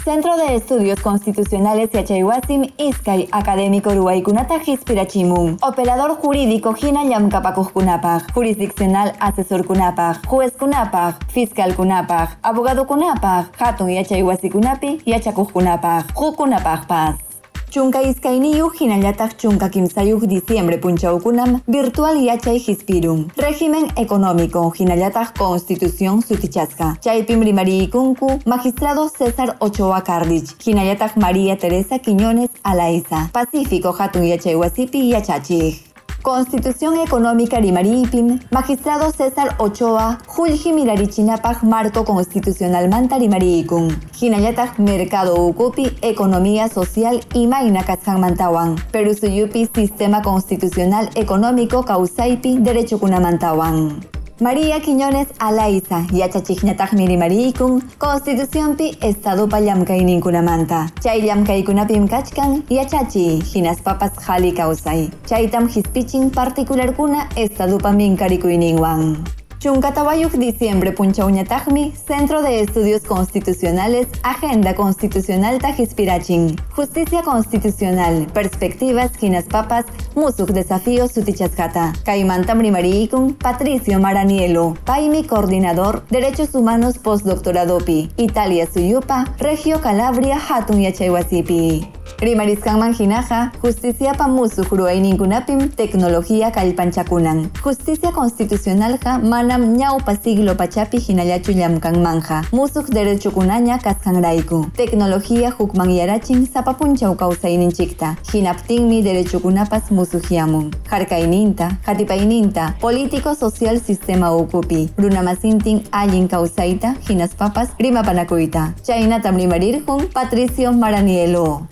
Centro de Estudios Constitucionales Yachaywasim iskay académico ruwaykunata hispirachimun. Operador jurídico hina llamkapakuqkunapaq, jurisdiccional asesorkunapaq, juezkunapaq, fiscalkunapaq, abogadokunapaq, hatun yachaywasikunapi yachakuqkunapaq, hukkunapaqpas. 12 hinallataq 13 diciembre punchawkunam virtual yachay hispirun. Régimen económico hinallataq Constitución sutichasqa. Chaypim rimariykunku magistrado César Ochoa Cardich, hinallataq María Teresa Quiñones Alaiza, Pacífico hatun yachaywasipi yachachiq. Constitución Económica rimariypim, magistrado César Ochoa, qullqi mirarichinapaq marco constitucional manta rimariykun. Hinallataq mercado ukupi, economía social imayna kasqanmantawan. Perú suyupi sistema constitucional económico kawsaypi derechokunamantawan. María Quiñones Alaiza, yachachiqñataqmi rimariykun, Constitucionpi Estadopa llamkayninkunamanta. Chay llamkaykunapim kachkan yachachiy, hinaspapas qhali kawsay. Chaytam hispichin partikularkuna Estadopa minkarikuyninwan. 14 diciembre punchawñataqmi Centro de Estudios Constitucionales Agenda Constitucional hispirachin. Justicia Constitucional, Perspectivas hinaspapas musuq desafíos sutichasqata. Kaymantam rimariykun Patricio Maranielo, paymi coordinador Derechos Humanos Postdoctoradopi, Italia Suyupa, Regio Calabria Hatun Yachaywasipi. Rimarisqanman hinaqa, justiciapa musuq ruwayninkunapim tecnología kallpanchakunan. Justicia constitucionalqa manam ñawpa siglo pachapi hinallachu llamkanmanja. Musuq derechokunaña kasqanrayku. Tecnología hukmanyarachin sapa punchaw kawsayninchikta. Hinaptinmi derechokunapas musuqyamun. Harkayninta, qatipayninta, político social sistema ukupi. Runamasintin allin kawsayta, hinaspapas rimapanakuyta. Chaynatam rimarirqun Patricio Maranielo.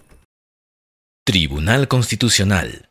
Tribunal Constitucional.